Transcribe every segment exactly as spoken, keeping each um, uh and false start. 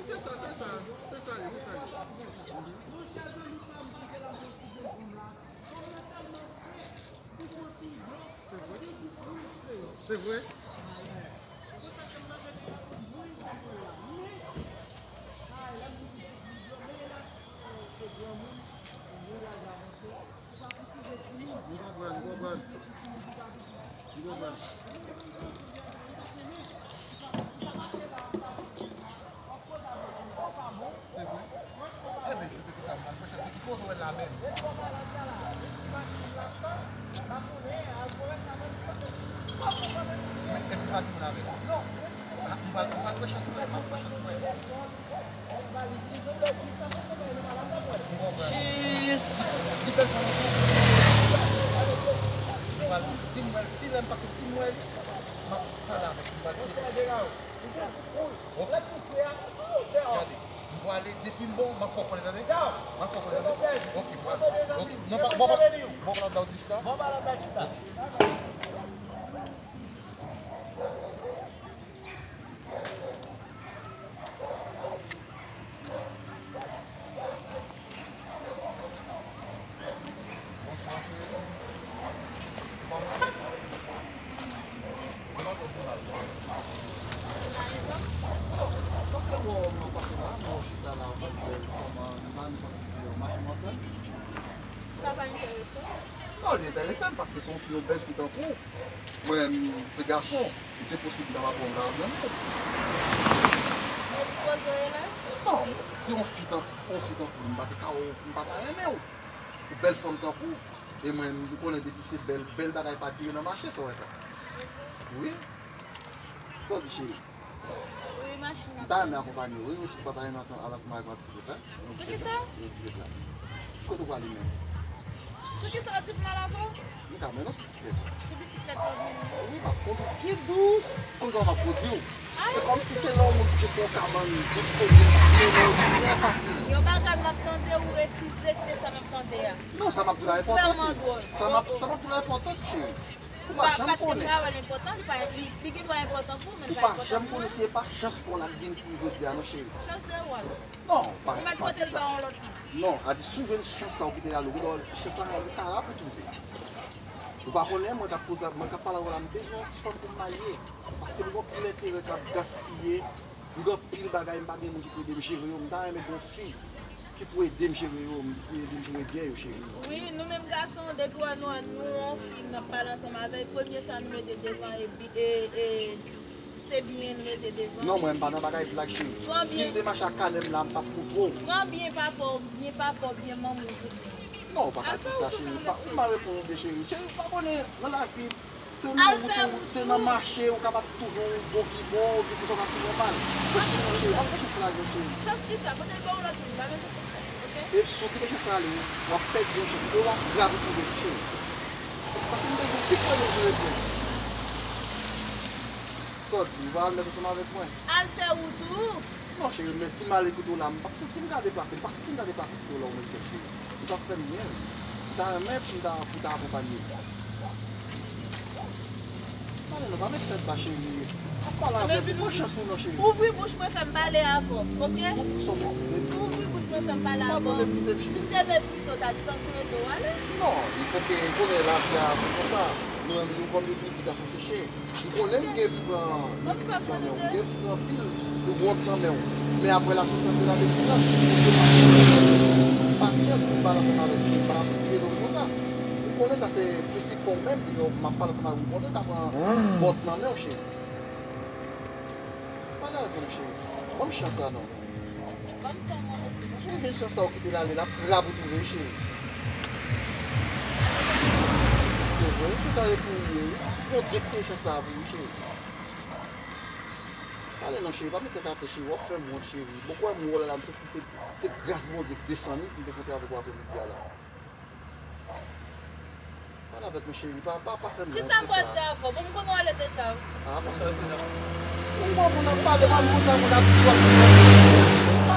Se sa, se sa, se sa li, se sa li. Se vre. Se vre. M konprann, m konprann. M konprann. Se vre? Enben, se te konsa, m pa t pran chans. Sipoze w wè l la menm. Men èske pa gen moun avè l? Ah, m pa, m pa t pran chans mwen, m pa t pran chans mwen. Cheese. Li fè l pou mwen. M pral, si m wè l, si lè m pase, si m wè l, m ap pale avè l, m pral di. Ok. Gade, m pral ale, depi m bon, m ap fè w konnen, tande? M ap fè w konnen, tande? Ok, m pral. Ok, non, pa, bon, pa, bon, pa la di chita. Bonswa, cheri. Se pa mwen? Mwen pa twò pi mal, non. Paske mwen, mwen pase la, mwen chita la, mwen se kòman, m pa menm konnen ki koulè machin w ap vann. Sa pa enterese w? Non, li enterese m paske se yon fi, yon bèl fi tankou w. Mwen, m se gason, m se posib m ta pa pran w, m ta ap nan men w. Mwen sipoze w ye la? Non, se yon fi tankou, yon fi tankou w, m pa te ka, m pa ta renmen w. Ou bèl fanm tankou w. E mwen, m konnen depi se bèl, bèl bagay pa dire nan mache, sa w wè sa. Wi. Sa w di, cheri? Wi, machin nan. M ta renmen akonpanye w, wi, si w pa ta renmen ansanm, al ansanm avèk mwen bisiklèt la. Sou ki sa? Bisiklèt la. Kote w prale menm? Sou ki sa w di m al avè w? M ka mennen w sou bisiklèt la. Sou bisiklèt w ap mennen? Wi, m ap kondui pi dous. Konn kòman m ap kondui w? Se kòmsi se lè w monte sou yon kabann, tout solid, mennen w trè fasil. Yon bagay m ap tande, ou refize kite sa m ap tande a. Non, sa m ap di w la enpòtan tou. Sa m ap, sa m ap di w la enpòtan tou, cheri. Ou pa janm konnen. Paske m pa wè l enpòtan, li pa, li, li gen dwa enpòtan pou ou, men li pa enpòtan pou mwen. Ou pa janm konnen si e pa chans pa w la k vin pou jodi a, non, cheri. Chans de ou a. Non, pa, pa di sa. Ou mèt pote l ba yon lòt moun. Non, a di si w jwenn chans sa w kite l ale, ou chans la, li ka ap retouve. Ou pa konnen, mwen k ap koze la, mwen k ap pale avè w la, m bezwen yon ti fanm pou m marye. Paske m gen anpil enterè k ap gaspiye. M gen anpil bagay, m pa gen moun ki pou ede m jere yo. M ta renmen gen yon fi ki pou ede m jere yo, ki pou ede m jere byen yo, cheri. Wi, nou menm gason, depi w wè nou, nou wè yon fi, n ap pale ansanm avè l, premye sa nou mete devan e bi-, e, e, se byen nou mete devan. Non, mwen, m pa nan bagay blag, cheri. Si m te mache ak kanè m la, m t ap montre w. Pran byen papa w, byen papa w, byen manman w. Non, ou pa ka di sa, cheri. Pa, ou mal reponn ou byen, cheri. Cheri, ou pa konnen nan lavi, se nan wout ou, se nan mache, ou kapab twouve yon bon ki bon, epi konsa w ka tounen mal. Cheri, pa pran chans la, non, cheri. Chans ki sa? Pote l ba yon lòt moun, m pa bezwen chans sa, oke? E si w kite chans la ale, w ap pèdi yon chans, e w ap grav retwouve l, cheri. Paske m bezwen pi pran yon jere byen. Sa w di, ou va al mèt ansanm avèk mwen? Al fè wout ou. Non, cheri, men si m ale kote w la, m p ap santi m ka deplase, m pa santi m ka deplase kote w la, ou menm sèl cheri. Ou t ap fè m byen wi. M ta renmen pou m ta, pou w ta akonpanye m. Pale non, pa met tèt ba cheri. Ap pale avè m, pran chans ou non cheri. Ouvri bouch mwen, fè m pale avè w, oke? Ouvri bouch mwen, fè m pale avè w. Si m te meprize w, ta gentan foure do w ale. Non, li fòk ke konnen lavi a se konsa. Nou menm, nou kòm yo toujou di gason se chen. M konnen m gen pli gran mepriz nan men w, m gen pli gran pil wont nan men w. Men apre la souffrance de la découverte, pasyans pou m pale ansanm avèk ou, m pa ap touye do m konsa. M konnen sa se prensip pa w menm, depi m ap pale ansanm avèk ou, m konnen w ka pran bòt nan men w, cheri. Pale avèk mwen, cheri. Ban m chans la non. Ban m tan mwen osi. Si w jwenn chans sa w kite l ale, l ap grab ou tou vre, cheri. Se vre, wi, se sa e pou ou ye, wi. Bondye ki se chans sa pou ou, cheri. Pale non, cheri, pa met tèt atè, cheri, w ap fè m wont, cheri. Bon, kwè m, wè w la, m santi se, se gras Bondye k desann, wi, pou m te kontre avèk ou apremidi a la. Pale avèk mwen, cheri. Pa, pa, pa fè m wont konsa. Kisa m pral di avè w? Bon, m konnen w ale deja, wi. Ah, bon, sa se nan. Ou bon pou n ap pale, pa m konsa pou n ap di w ap di w. Pa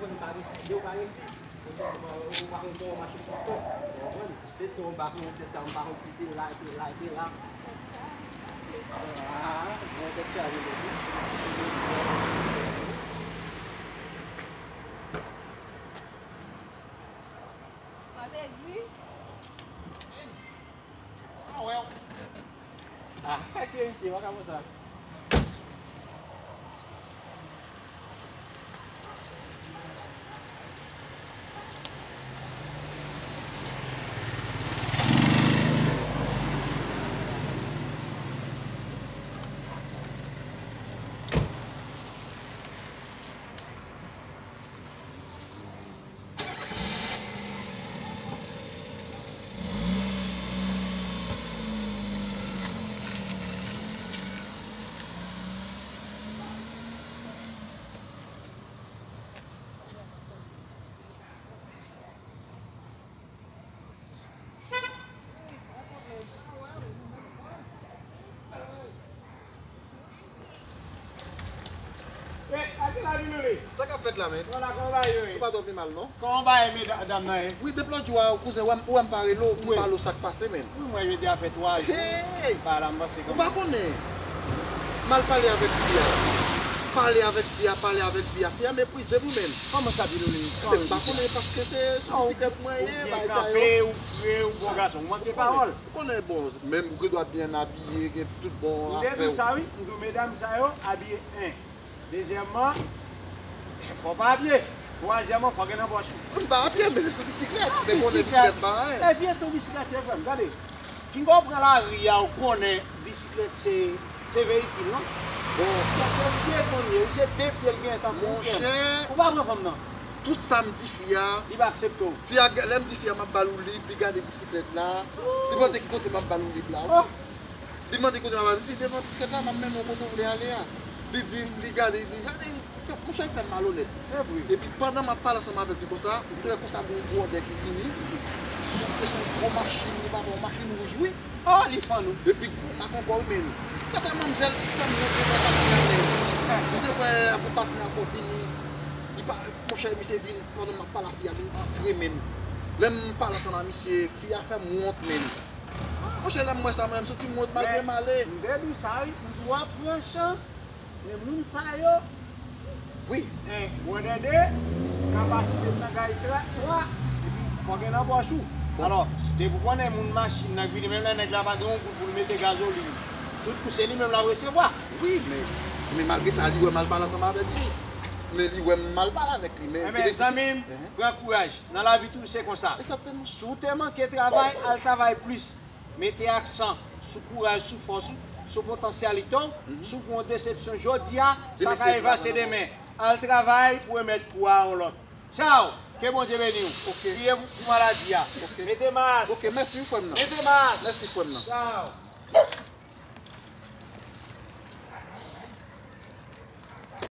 konprann, m pa gen fi, yo pa gen fi. Ou pa konn kòman mache pou kò. Ou konprann? Se ton m pa konn, se sa m pa konn kite la, epi la, epi la. Ah, mwen tèt chaje, mwen. Mwen te di. Ah, kite misye, pa ka konsa. Eh, a ki la vin nou ye? Sa k ap fèt la, men? Vwala, kòman bagay yo ye? Ou pa twò pi mal, non? Kòman bagay medam nan ye? Wi, depi lòt jou a, kouzen, ou wè m, ou wè m pa rele w pou m pale w sa k pase, men. Wi, mwen jodi a fè twa jou. Hey! Pa la, m panse kòman. Ou pa konnen. M al pale avèk fi a. Pale avèk fi a, pale avèk fi a. Fi a meprize m, men. Kòman sa, Biloli? Kòman m pa konnen, paske se sou bisiklèt mwen ye, bagay sa yo. Ou byen kanpe, ou fre, ou bon gason. Ou manke pawòl. Ou konnen, bon, menm ou gen dwa byen abiye, gen tout bon afè w. M te di w sa, wi. M di w, medam sa yo abiye, en. Dezyèmman, fò w pa abiye. Twazyèmman, fò w gen nan pòch ou. M pa abiye, men se sou bisiklèt. Men konnen bisiklèt pa anyen. E byen tou bisiklèt ye, frè m. Gade, pinga w pran lari a, ou konnen bisiklèt se, se veyikil, non? Bon. Bisiklèt se pye konn ye, wi, se de pye l gen tankou yon frè m. Monchè. Ou pa pran fanm nan. Tout sa m di fi a. Li pa aksepte w. Fi a, lè m di fi a m ap ba l woulib, li gade bisiklèt la. Li mande ki kote m ap ba l woulib la, wi. Oh. Li mande kote m ap ba l, m di devan bisiklèt la, m ap mennen w kote w vle ale a. Li vin, li gade, li di, gade, li fè, monchè, li fè m malonèt. Se vre. Epi pandan m ap pale ansanm avèk li konsa, m te wè konsa gon gwodè ki vini. Sou, se yon gwo machin, li pa yon machin wouj, wi. Oh, li fann ou. Epi gwo mak ankò, wi, men. Tande manmzèl, fè m monte nan patnè a, men. M te wè apre patnè a ankò vini. Li pa, monchè, misye vin, pandan m ap pale a fi a, vin antre, men. Lè m pale ansanm a misye, fi a fè m wont, men. Monchè, lè m wè sa, mwen, m santi m wont malgre m ale. M te di w sa, wi. M di w ap pran chans. Men moun sa yo, wi. En, gwodè de, kapasite m nan kay twa, epi fò gen nan pòch ou. Bon. Alò, depi w konnen moun machin nan k vini, menm lè nèg la pa gen yon goud pou l mete gazolin, tout kou se li menm l ap resevwa. Wi, men, men malgre sa, li wè m al pale ansanm avèk li. Men li wè m al pale avèk li, men. Enben, zanmi m, pran kouraj. Nan lavi toujou se konsa. Egzakteman. Si w te manke travay, al travay plis. Mete aksan sou kouraj, sou fòs ou, sou potansyalite w. Si w gen yon desepsyon jodi a, sa ka efase demen. Al travay pou remèt kou a yon lòt. Tchaw! Ke Bondye beni w. Ok. Priye pou, pou maladi a. Ok. Mete mas. Ok, mèsi wi frè m nan. Mete mas. Mèsi frè m nan. Tchaw!